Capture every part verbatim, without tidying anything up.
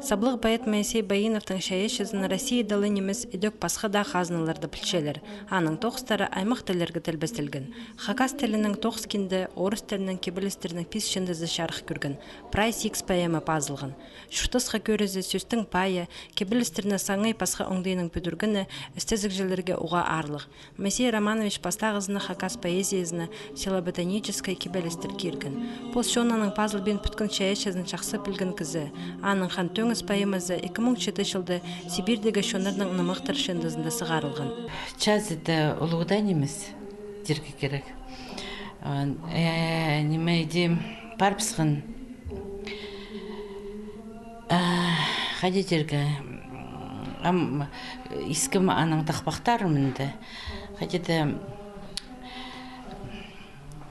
Саблығ поэт Моисей Баиновтың чайаачызын Россияда ла нимес, идӧк пасха даа хазналарда пілчелер. Аның тоғыстары аймах тіллерге тілбестелген. Хакас тілінең тоғыс кинде, орыс тілінең кибелістернің пис чыындызы чарых кӧрген. Прай сигіс поэма пазылған. Чуртасха кӧрізі, сӧстің пайы, кибелістерні саңай пасха оңдайнаң пӱдіргені істезігҷілерге уғаа аарлығ. Моисей Романович пастағызына хакас поэзиязына силоботаническай кибелістер кирген. Пос чонының пазылбин пӱткен чайаачызын чахсы пілген кізі. Аның «Хан Тӧңіс» поэмазы ікі муң читі чылда Сибирьдегі чоннарның нымахтар чыындызында сығарылған. Чазыда улуғ даа нимес, тирге кирек. А, э, ниме иди, парыбысхан. А, хайди тирге, ам, искем аның тахпахтарын мында. Хайди да,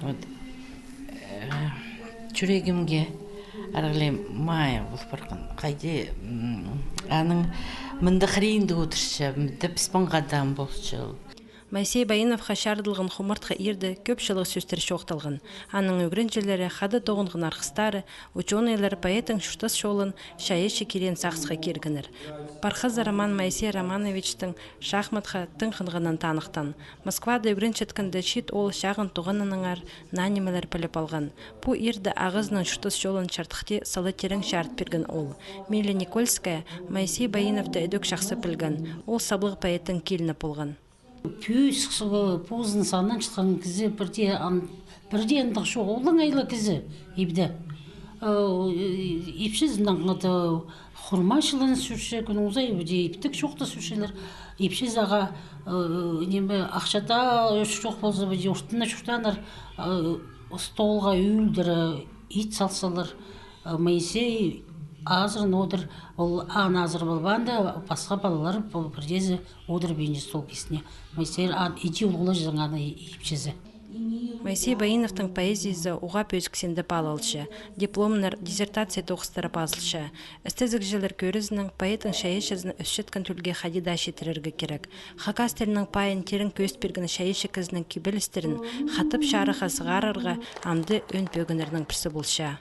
вот, э, чӱрегімге арғылай май ол парған. Хайди, м, аның мында хыринда одырча, мында піс паң хадам полча ол. Моисей Баиновха чарыдылған хумартхы иирде кӧп чылығ сӧстер чоохталған. Аның ӱгренҷілері, хада тоғынған арғыстары, учёныйлар поэттің чуртас чолын чайаачы киреен сағысха киргеннер. Пархазы роман Моисей Романовичтің шахматха тың хынғанын таныхтаан. Москвада ӱгренчеткенде чиит оол чағын туғанынаңар наа нимелер піліп алған. Пу иирде ағазының чуртас чолын чардыхти сала тирең чарыт пирген оол. Миля Никольская Моисей Баиновты идӧк чахсы пілген. Ол саблығ поэттің киліні полған. Пӧзік, позын саннанчатхан кізі пірдее ан-, пірдее андағ чох, олаңай ла кізі ибде. Э, ипчізінең хада хурма чылан сӱрче, кӱннің уза ибде иптіг чоохтас сӱрчелер. Ипчізі ағаа, э, ниме, ахча даа чох полза, пу дее ортына чуртааннар, э, столға ӧлдіре ит салчалар. Моисей азырын одыр, ол аны азыр полбаанда, пасха палалар пу пірдеезі одырбинча стол кистіне. Моисей ан иди улуғлаҷаң аны ипчізі. Моисей Баиновтың поэзиязы уғаа пӧзік синде паалалча. Дипломнар, диссертация тоғыстары пазылча. Істезігҷілер кӧрізінең, поэттің чайаачызын ӧсчеткен тӧлге хайди даа читірерге кирек. Хакас тілінің пайын тирең кӧзіт пирген чайаачы кізінің кибелістерін хатап чарыхха сығарарға амды ӧӧн пӧгіннернің пірсі полча.